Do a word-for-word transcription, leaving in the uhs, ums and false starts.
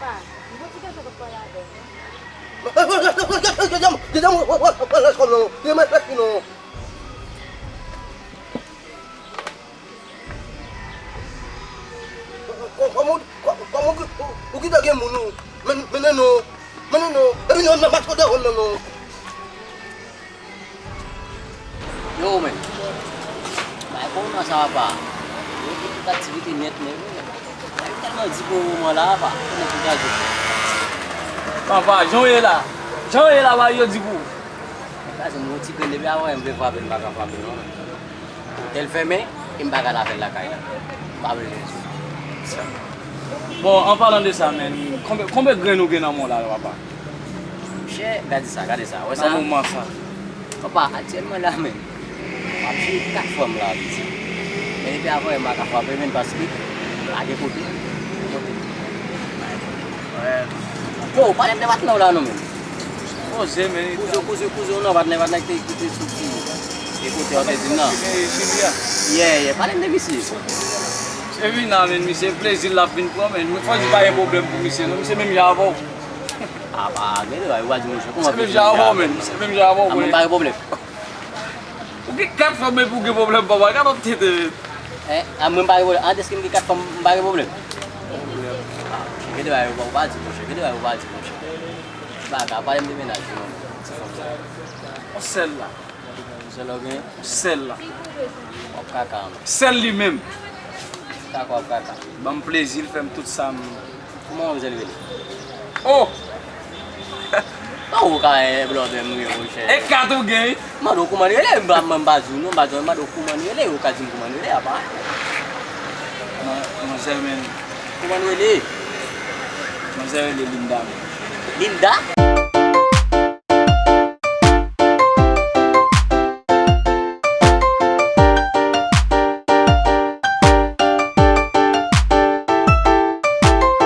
Pa, m gon ti gason k ap pale avè w. Kòman ou kite gen moun ou mennen non, mennen non, epi non nan match kontre non non. Yo men, bay koman sa va pa. Tout aktivite nèt, nèt, wi. Bagay tèlman di pou moman la, apa, kòman pou gade? Papa, jan w ye la? Jan w ye la, bagay yo di pou ou? Gade, m gon ti grenn depi avan, m vle frape, m pa ka frape, non. Otèl fèmen, e m pa ka al avè l lakay la. M pa vle jwenn sou. Bon, an palan de sa, men, konbyen, konbyen grenn ou gen nan men w la, papa? Monchè, gade sa, gade sa. Wè sa? Nan moman sa. Papa, aktyèlman la, men, m ap jwe kat fanm la, piti. Men depi avan, m pa ka frape, men, paske pa gen kote. Gen kote. Yo, pale m de patnè w la, non, men. Poze, men. Kouzen, kouzen, kouzen, non, patnè, patnè ki te, ki te soti. E kote w te di m nan. Ye, ye, pale m de misye. Se vin la, men, misye, plezi l ap vin pran, men. Fò di pa gen pwoblèm pou misye, non, misye menm jan avè w. A, pa, gen de bagay, ou pa di monchè, kòman se menm jan avè w, men, se menm jan avè w, men. A, mwen pa gen pwoblèm. Ou gen kat fanm epi ou gen pwoblèm, papa, gade yon tete, men. A, mwen pa gen pwoblèm. An, dèske m gen kat fanm, m pa gen pwoblèm? A, monchè, gen de bagay ou pa, ou pa di, monchè, gen de bagay ou pa di, monchè. Bagay, pale m de mennaj ou, non, ti fanm sa. Yon sèl la. Sèl la w genyen? Sèl la. W ap kaka, non. Sèl li menm. Kaka w ap kaka. Ban m plezi, l fè m tout sa m. Kòman manmzèl rele? Oh! Kòman ou ka gen blòdè m wi, monchè? E kat ou gen, wi. M mande w kòman l rele, m pa, m pa di w non, m pa di w, m mande w kòman l rele, ou ka di m kòman l rele, apa. Man-, manzè, men. Kòman l rele? Manzè rele Linda, men. Linda?